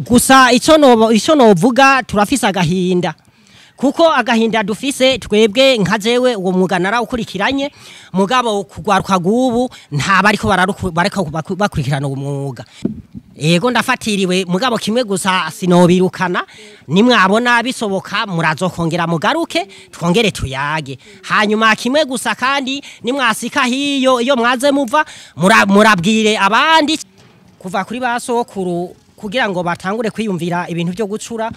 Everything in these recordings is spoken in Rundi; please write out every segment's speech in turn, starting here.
Gusa ico novuga, turafise agahinda, kuko agahinda dufise twebwe, nka jewe uwo mwuga narawukurikiranye, mugabo kugwaruka gubu nta bariko bariko bakurikirana uwo mwuga. Yego, ndafatiriwe, mugabo kimwe gusa sinobirukana. Nimwabona bisoboka murazokongera mugaruke, twongere tuyage. Hanyuma kimwe gusa kandi, nimwasika hiyo iyo mwaze muva, murabwire abandi. Kuva kuri ba sokuru, kugira ngo batangure kwiyumvira ibintu byo gucura,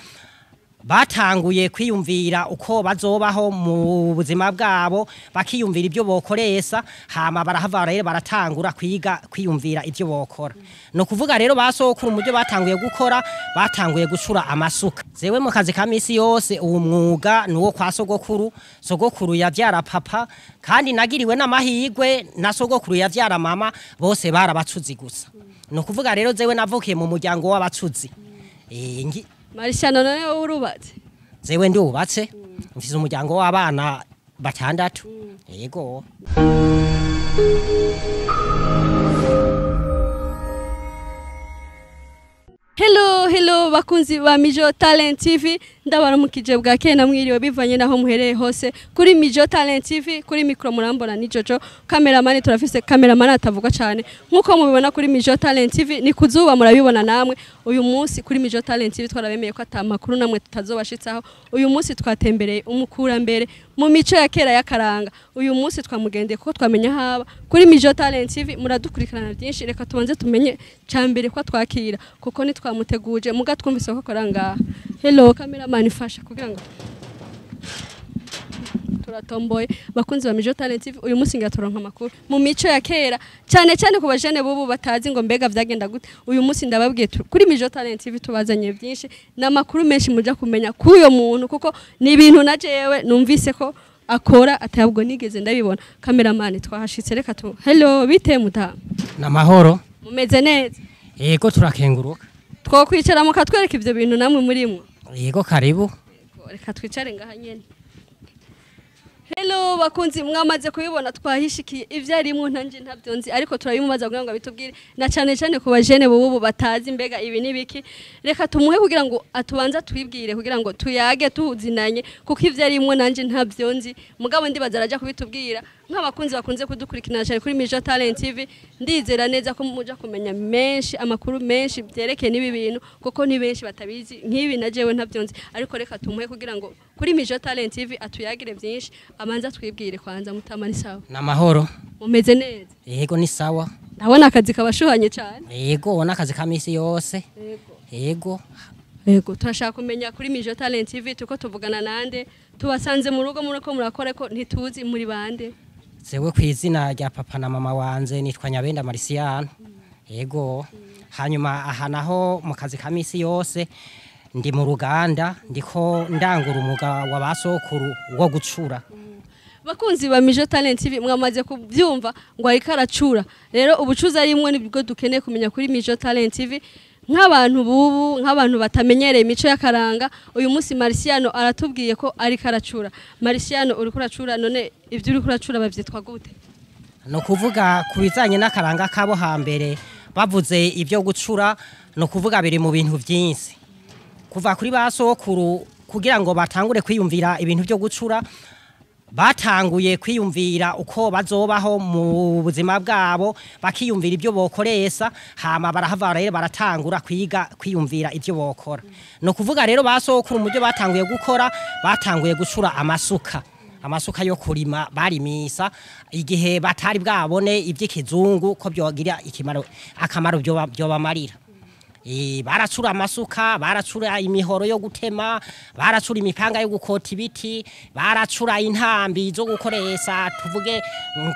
batanguye kwiyumvira uko bazobaho mu buzima bwabo, bakiyumvira ibyo bokoresha, hama barahava rero baratangura kwiga kwiyumvira ibyo bokora. No kuvuga rero, basokuru mu byo batanguye gukora, batanguye gucura amasuka. Zewe mu kazi ka misi yose, uwo mwuga nuwo kwa sogokuru. Sogokuru yavyara papa, kandi nagiriwe n'amahirwe na sogokuru yavyara mama, bose barabacuzi gusa. No kuvuga rero, zewe navukiye mu muryango w'abacuzi. Marishano, none wowe urubatse? Zewe ndubatse, mfise umuryango w'abana 6. Yego. Hello, hello bakunzi ba Mijo Talent TV, ndabaramukije bwa na mwiriwe bivanye naho muhereye hose. Kuri Mijo Talent TV, kuri micro murambona ni Jojo, cameraman turafise cameraman atavuga cyane. Nkuko mubibona, kuri Mijo Talent TV ni kuzuba, murabibona namwe. Uyu munsi kuri Mijo Talent TV twarabemeye ko atamakuru namwe tutazobashitsaho. Uyu munsi twatembereye umukurambere mu mico ya kera y'akaranga. Uyu munsi twamugendeye kuko twamenya haba. Kuri Mijo Talent TV muradukurikirana byinshi. Reka tubanze tumenye cambere ko twakira, kuko nitwamuteguje muga twumvise ko akora ngaha. Hello cameraman, fasha kugira ngo turatomboye. Bakunzi ba Mijo Talent TV, uyu munsi ngaturonka amakuru mu mico ya kera, cyane cyane ku bajene bubu batazi ngo mbega vyagenda gute. Uyu munsi ndababwiye, kuri Mijo Talent TV tubazanye byinshi n'amakuru menshi muja kumenya k'uyo muntu, kuko ni ibintu na jewe numvise ko akora atabwo nigeze ndabibona. Cameraman, twahashitse, reka tu. Hello, bite muta? Namahoro. Mumeze neza? Yego, turakenguruka. Twokwicara mukatwereka ivyo bintu namwe murimwo? Yego, karibu. Reka twicare ngaha nyene. Hello bakunzi, mwamaze kubibona, twahishikiye. Ivyo arimwo ntanje ntabyo nzi, ariko turabimubaza kugira ngo abitubwire, na cyane cyane ku bajene bubu batazi mbega ibi nibiki. Reka tumuhe kugira ngo atubanza twibwire, kugira ngo tuyage tuzinanye, kuko ivyo arimwo nanje ntabyo nzi, mugabo ndibaza araja kubitubwira. Nk'abakunzi bakunze kudukurikirana cyane kuri Mijo Talent TV, ndizera neza ko muja kumenya menshi, amakuru menshi byerekeye n'ibi bintu, kuko ni benshi batabizi nk'ibi na jewe ntabyo nzi. Ariko reka tumuhe kugira ngo kuri Mijo Talent TV atuyagire byinshi. Abanza twibwire kwanza. Mutama, ni sawa? Namahoro. Mumeze neza? Yego, ni sawa. Ndabona akazi kabashuhanye cyane. Yego, n'akazi ka misi yose. Yego. Yego. Yego, turashaka kumenya kuri Mijo Talent TV tuko tuvugana nande? Tubasanze mu rugo muriko murakora, ko ntituzi muri bande? Zewe ku izina rya papa na mama wanje nitwa Nyabenda Marisiano. Yego. Hanyuma aha naho mu kazi ka misi yose ndi mu ruganda, ndiko ndangura umwuga wa basokuru wo gucura. Bakunzi ba Mijo Talent TV, mwamaze kubyumva ngo ariko aracura. Rero ubucuzi arimwe nibwo dukeneye kumenya kuri Mijo Talent TV, nk'abantu bubu, nk'abantu batamenyereye imico y'akaranga. Uyu munsi Marciano aratubwiye ko ariko aracura. Marciano, uriko uracura, none ibyo uriko uracura bavyitwa gute? No kuvuga ku bijanye n'akaranga kabo hambere, bavuze ibyo gucura, no kuvuga biri mu bintu byinshi. Kuva kuri ba sokuru, kugira ngo batangure kwiyumvira ibintu byo gucura, batanguye kwiyumvira uko bazobaho mu buzima bwabo, bakiyumvira ibyo bokoresha, hama barahava rero baratangura kwiga kwiyumvira ibyo bokora. No kuvuga rero, basokuru mu byo batanguye gukora, batanguye gucura amasuka, amasuka yo kurima barimisa igihe batari bwabone iby'ikizungu ko byogira ikimaro, akamaro byo bamarira. Baracura amasuka, baracura imihoro yo gutema, baracura imipanga yo gukota ibiti, baracura intambi zo gukoresha, tuvuge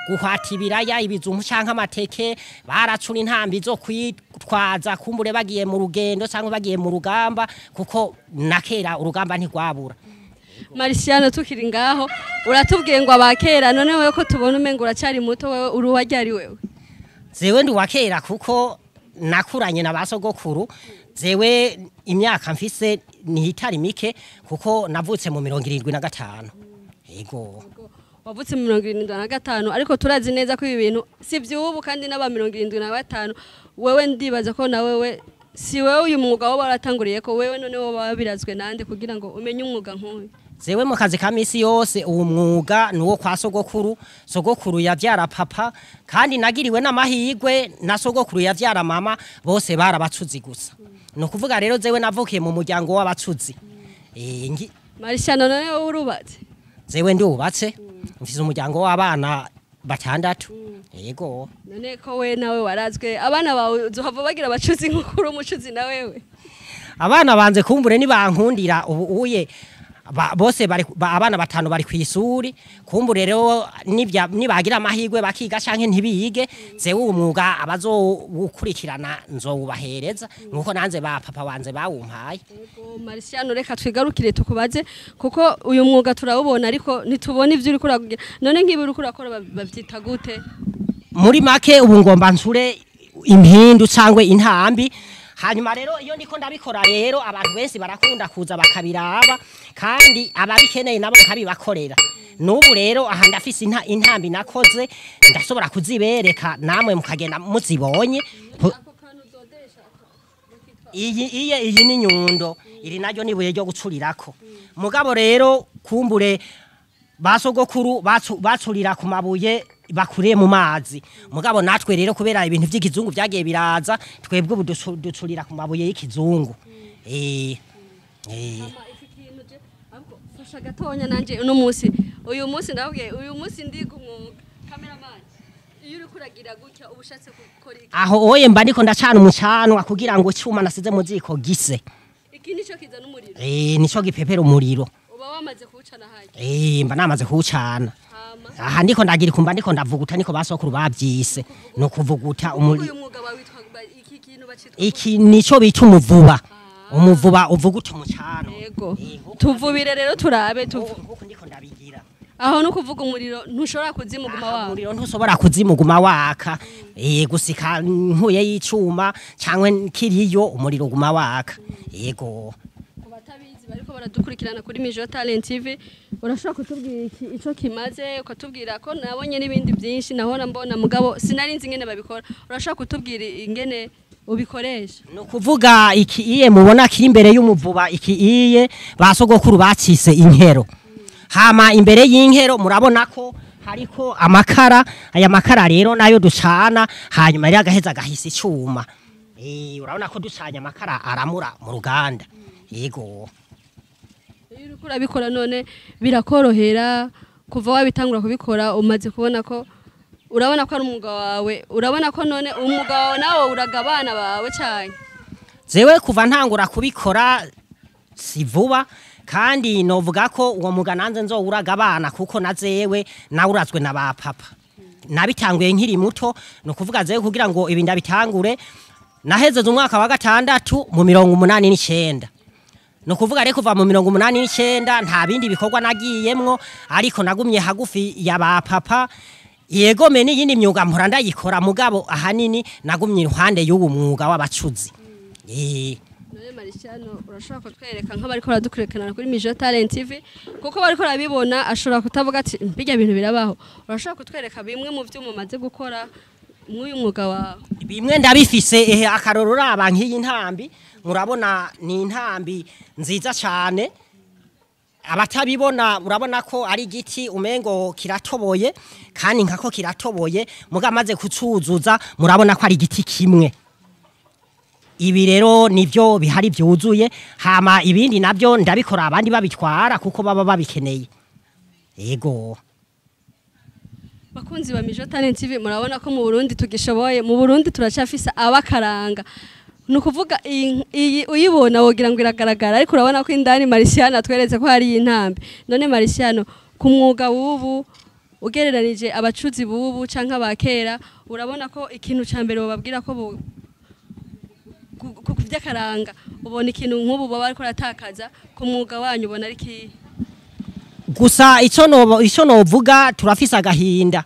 guhata ibiraya, ibijumbu canke amateke, baracura intambi zo kwitwaza kumbure bagiye mu rugendo cyangwa bagiye mu rugamba, kuko na kera urugamba ntigwabura. Marciano, tukiri ngaho, uratubwiye ngo abakera, none wewe ko tubona umengo uracyari muto, wewe uri uwaryari wewe? Zewe ndi uwa kera kuko nakuranye na basogokuru. Zewe imyaka mfise ntitari mike, kuko navutse mu 75. Yego. Wavutse mu 75, ariko turazi neza ko ibi bintu si by'ubu, kandi n'aba 75 wewe ndibaza ko na wewe Si wewe uyu mwuga wo waratanguriye ko wewe, none wo wabirazwe nande kugira ngo umenye umwuga nk'uyu? Zewe mu kazi ka misi yose, uwo mwuga ni uwo kwa sogokuru. Sogokuru yavyara papa, kandi nagiriwe n'amahirwe na sogokuru yavyara mama, bose barabacuzi gusa. Ni ukuvuga rero zewe navukiye mu muryango w'abacuzi. Marishano, none wowe urubatse? Zewe ndubatse, mfise umuryango w'abana batandatu, yego. None ko we nawe warazwe, abana bawe uzohava bagira abacuzi nk'uko uri umucuzi na wewe? Abana banze kumbure nibankundira, ubu uye bose bari abana batanu bari kw'isuri. Kumbure rero nibagira amahirwe bakiga canke ntibige, zewe uwo mwuga abazowukurikirana nzowubahereza nkuko nanze ba papa wanze bawumpaye. Yego Marciano, reka twigarukire tukubaze, kuko uyu mwuga turawubona ariko ntitubona ivyo uriko uragira. None nk'ibi uriko urakora bavyita gute? Muri make, ubu ngomba nsure impindu cangwe intambi. Hanyuma rero iyo ndiko ndabikora rero, abantu benshi barakunda kuza bakabiraba, kandi ababikeneye nabo nkabibakorera. N'ubu rero aha ndafise intambi nakoze, ndashobora kuzibereka namwe mukagenda muzibonye. Iyi ni nyundo, iri naryo ni ibuye ryo gucurirako. Mugabo rero kumbure basogokuru bacurira ku mabuye bakuriye mu mazi, mugabo natwe rero kubera ibintu vy'ikizungu vyagiye biraza, twebwe ubu ducurira ku mabuye y'ikizungu. Hama iki kintu je ahubwo fasha gatonya nanje uno munsi, uyu munsi ndabwiye, uyu munsi ndiga umwuga. Cameraman, iyo uriko uragira gutya uba ushatse gukora iki? Aho oye mba ndiko ndacana umucanwa kugira ngo icuma nasize mu ziko gise. Iki nico kizana umuriro? Eh, nico gipepera umuriro. Uba wamaze kuwucana hajya? Eh, mba namaze kuwucana. Hama Aha ndiko ndagira kumba ndiko ndavuguta, niko basokuru bavyise, no kuvuguta umuriro. Uyu mwuga bawitwa iki kintu bacitwa? Iki nico bita umuvuba. Umuvuba uvuguta umucano. Yego, tuvubire rero turabe tuvu. Nkuko ndiko ndabigira. Aho no kuvuga umuriro ntushobora kuzima, uguma Aha, wawe? Umuriro ntushobora kuzima, uguma waka. Gusika nkuye y'icuma cyangwa kiriyo, umuriro uguma waka, yego. Ku batabizi bariko baradukurikirana kuri Mijo Talent TV, urashobora kutubwira iki ico kimaze, ukatubwira ko nabonye n'ibindi byinshi nahora mbona mugabo sinari nzi ingene babikora. Urashobora kutubwira ingene ubikoresha? Ni ukuvuga iki iye mubona kiri imbere y'umuvuba, iki iye basogokuru bacise inkero. Hama imbere y'inkero murabona ko hariko amakara. Aya makara rero nayo ducana, hanyuma rero agaheza agahisa icuma. Urabona ko ducanye amakara aramura mu ruganda, yego. Iyo uriko urabikora none birakorohera? Kuva wabitangura kubikora, umaze kubona ko, urabona ko ari umwuga wawe, urabona ko none umwuga wawe nawe uraga abana bawe cyane? Zewe kuva ntangura kubikora si vuba, kandi novuga ko uwo mwuga nanze nzowuraga abana, kuko na zewe nawurazwe na ba papa. Nabitanguye nkiri muto. Ni ukuvuga zewe kugira ngo ibi ndabitangure, nahezeze umwaka wa gatandatu mu 89. Ni ukuvuga rero kuva mu 89 nta bindi bikorwa nagiyemwo, ariko nagumye hagufi ya ba papa. Yegome n'iyindi myuga mpora ndayikora, mugabo ahanini nagumye iruhande y'uwo mwuga w'abacuzi. None Mariciano, urashobora kutwereka nk'abariko baradukurikirana kuri Mijo Talent TV, kuko bariko barabibona ashobora kutavuga ati bijya bintu birabaho. Urashobora kutwereka bimwe mu byo mumaze gukora mw'uyu mwuga wawe? Bimwe ndabifise. Ehe, akarorero uraba nk'iyi ntambi, murabona ni intambi nziza cyane. Abatabibona urabona ko ari igiti umengo kiratoboye, kandi nkako kiratoboye, muga amaze kucuzuza murabona ko ari igiti kimwe. Ibi rero nivyo bihari byuzuye. Hama ibindi nabyo ndabikora abandi babitwara kuko baba babikeneye, yego. Bakunzi ba Mijo Talent TV, murabona ko mu Burundi tugishoboye, mu Burundi turacafise abakaranga. Ni ukuvuga iyi uyibona wogira ngo iragaragara, ariko urabona ko indani Mariciano atweretse ko hari intambi. None Mariciano, ku mwuga w'ubu ugereranije abacuzi b'ubu canke abakera, urabona ko ikintu ca mbere bobabwira ko ku vy'akaranga, ubona ikintu nk'ubu baba bariko baratakaza ku mwuga wanyu, ubona ari ikihe? Gusa icyo novuga, turafise agahinda,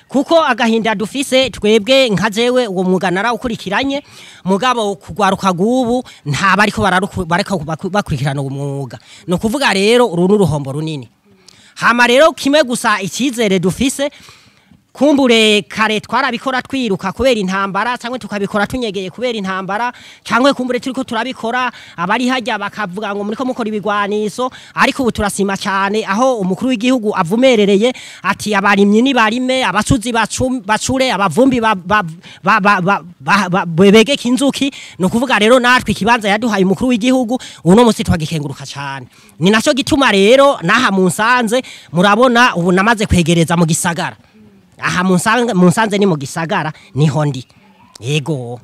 kuko agahinda dufise twebwe nka jewe, uwo mwuga narawukurikiranye, mugabo kugwaruka gubu nta bariko bariko bakurikirana uwo mwuga. Ni ukuvuga rero uru ni uruhombo runini. Hama rero kimwe gusa, icyizere dufise Kumbure kare twarabikora twiruka kubera intambara, cyangwa tukabikora tunyegeye kubera intambara, cyangwa kumbure turiko turabikora abari hajya bakavuga ngo muriko mukora ibigwaniso. Ariko ubu turasima cyane aho umukuru w'igihugu avumerereye ati abarimyi ni barime, abacuzi bacure, abavumbi bebegeke inzuki. No kuvuga rero natwe ikibanza yaduhaye umukuru w'igihugu uno musi twagikenguruka cyane. Ni naco gituma rero naha mu Nsanze murabona ubu namaze kwegereza mu gisagara. Aha mu Nsanze ni mu gisagara niho ndi. Yego.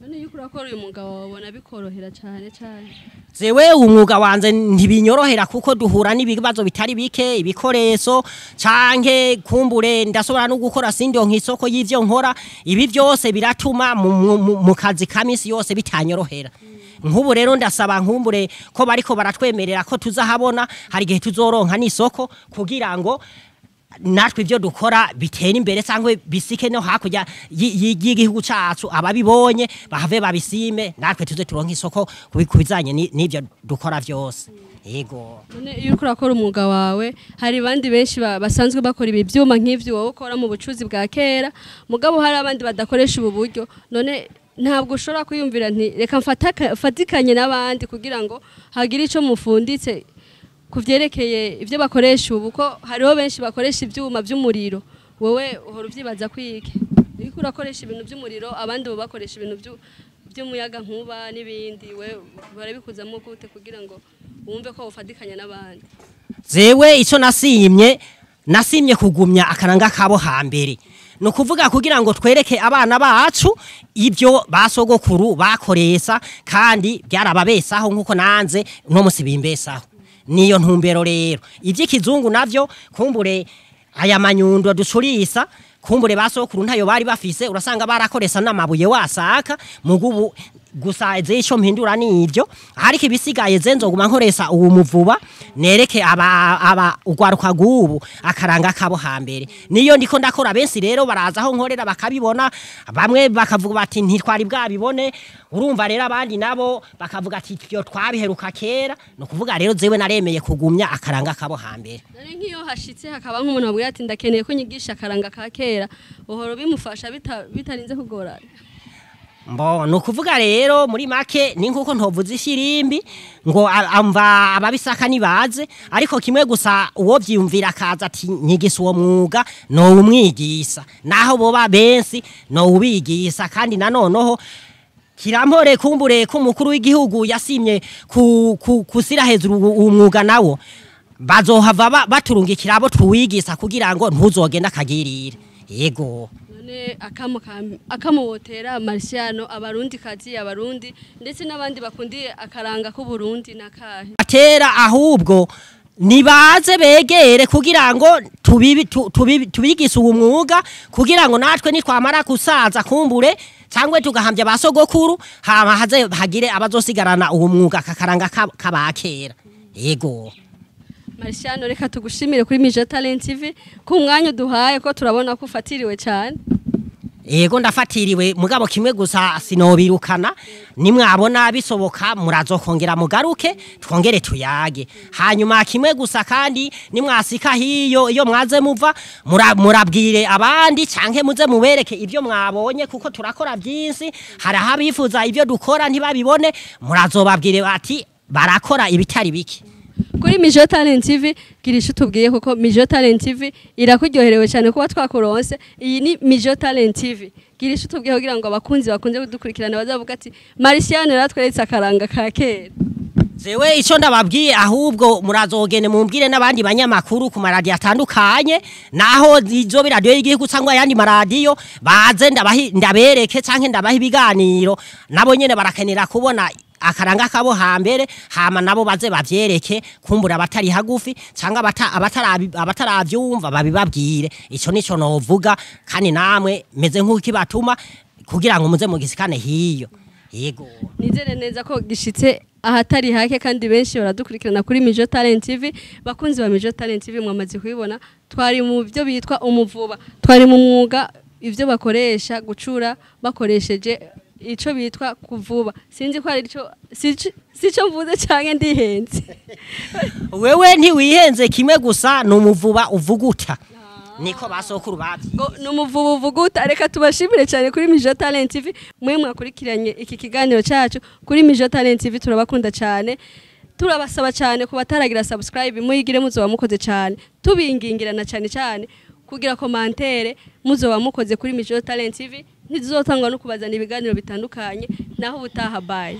None yuko urakora uyu mwuga wabona bikorohera cyane cyane? Zewe umwuga wanze ntibinyorohera kuko duhura n'ibibazo bitari bike, ibikoresho canke kumbure ndasobora no gukora sindo nk'isoko y'ivyo nkora. Ibi byose biratuma mu kazi ka misi yose bitanyorohera. Nk'ubu rero ndasaba nkumbure ko bariko baratwemerera ko tuzahabona hari igihe tuzoronka n'isoko kugira ngo natwe ibyo dukora bitera imbere cyangwa bisike no hakurya y'igihugu cacu, ababibonye bahave babisime, natwe tuze turonke isoko kubizanye n'ibyo dukora byose. Yego. None iyo uriko urakora umwuga wawe hari bandi benshi basanzwe bakora ibi byuma nk'ivyo wowe ukora mu bucuzi bwa kera, mugabo hari abandi badakoresha ubu buryo. None ntabwo ushobora kwiyumvira nti reka mfatikanye n'abandi kugira ngo hagire ico mufunditse kuvyerekeye ivyo bakoresha ubu, ko hariho benshi bakoresha ivyuma vy'umuriro, wowe uhora uvyibaza kwike uriko urakoresha ibintu vy'umuriro, abandi bo bakoresha ibintu vy'umuyaga nkuba n'ibindi, we barabikuzamo gute kugira ngo wumve ko ufatikanya n'abandi? Zewe ico nasimye kugumya akaranga kabo hambere. No kuvuga kugira ngo twereke abana bacu ibyo basogokuru bakoresa kandi byarababesaho nkuko nanze no musi bimbesaho. Niyo ntumbero rero. Ivy'ikizungu navyo kumbure aya manyundo ducurisa kumbure basokuru ntayo bari bafise, urasanga barakoresa n'amabuye wasaka mugubu gusa ico mpindura nivyo, ariko ibisigaye zenzo guma nkoresa uwo muvuba nereke aba ugwaruka gubu akaranga kabo hambere. Niyo ndiko ndakora benshi rero baraza aho nkorera bakabibona, bamwe bakavuga bati ntitwari bwabibone, urumva rero abandi nabo bakavuga ati ibyo twabiheruka kera. No kuvuga rero zewe naremeye kugumya akaranga kabo hambere. None nkiyo hashitse hakaba nk'umuntu abwira ati ndakeneye ko nyigisha akaranga ka kera, uhoro bimufasha bitarinze kugorana? Mbo no kuvuga rero muri make ni nkuko ntovuze ishirimbi ngo amva ababisaka nibaze, ariko kimwe gusa uwo vyiyumvira akaza ati nyigisa uwo mwuga no umwigisa, naho boba bensi no ubigisa. Kandi nanonoho kirampore kumbure ko umukuru w'igihugu yasimye kusira hejuru umwuga nawo bazohava baturungikira abo tuwigisa kugira ngo ntuzogenda kagirire. Yego. None akamo wotera Marciano abarundi kazi abarundi ndetse n'abandi bakundiye akaranga ku Burundi nakahe? Atera ahubwo nibaze begere kugira ngo tubigise uwo mwuga kugira ngo natwe nitwamara kusaza kumbure cyangwa tugahambya basogokuru hama haze hagire abazosigarana uwo mwuga kakaranga kabakera. Yego. Marciano reka tugushimire kuri Mijo Talent TV ku mwanya duhaye ko turabona ko ufatiriwe cyane. Yego ndafatiriwe mugabo kimwe gusa sinobirukana, nimwabona bisoboka murazokongera mugaruke twongere tuyage. Hanyuma kimwe gusa kandi nimwasika hiyo iyo mwaze muva murabwire abandi canke muze mubereke ibyo mwabonye kuko turakora byinshi, hari abifuza ibyo dukora ntibabibone, murazobabwire bati barakora ibitari biki. Kuri Mijo Talent TV girisha tubwiye kuko Mijo Talent TV irakuryoherewe cyane kuba twakuronse. Iyi ni Mijo Talent TV, girisha tubwiye kugira ngo abakunzi bakunze kudukurikirana bazavuga ati Marciano yaratweretse akaranga ka kera. Zewe ico ndababwiye ahubwo murazogene mumbwire n'abandi banyamakuru ku maradiyo atandukanye, naho izo biradiyo y'igihugu cyangwa ayandi maradiyo baze ndabereke canke ndabaha ibiganiro, nabo nyene barakenera kubona akaranga kabo hambere, hama nabo baze bavyereke kumbura abatari hagufi cyangwa abataravyumva babibabwire. Ico nico novuga kandi namwe meze nk'ukibatuma kugira ngo muze mugisikane hiyo. Yego. Nizere neza ko gishitse ahatari hake kandi benshi baradukurikirana kuri Mijo Talent TV. Bakunzi ba Mijo Talent TV mwamaze kubibona, twari mu byo bitwa umuvuba, twari mu mwuga ivyo bakoresha gucura bakoresheje ico bitwa kuvuba. Sinzi ko ari ico sico mvuze canke ndihenze. Wewe ntiwihenze, kimwe gusa ni umuvuba uvuguta. Niko basokuru bavyize. Ngo ni umuvubu uvuguta. Reka tubashimire cyane kuri Mijo Talent TV, mwe mwakurikiranye iki kiganiro cyacu kuri Mijo Talent TV. Turabakunda cyane, turabasaba cyane ku bataragira subscribe muyigire, muzoba mukoze cyane. Tubingingirana cyane cyane kugira commentaire, muzoba mukoze. Kuri Mijo Talent TV ntizotangwa no kubazana ibiganiro bitandukanye. Naho ubutaha, bye.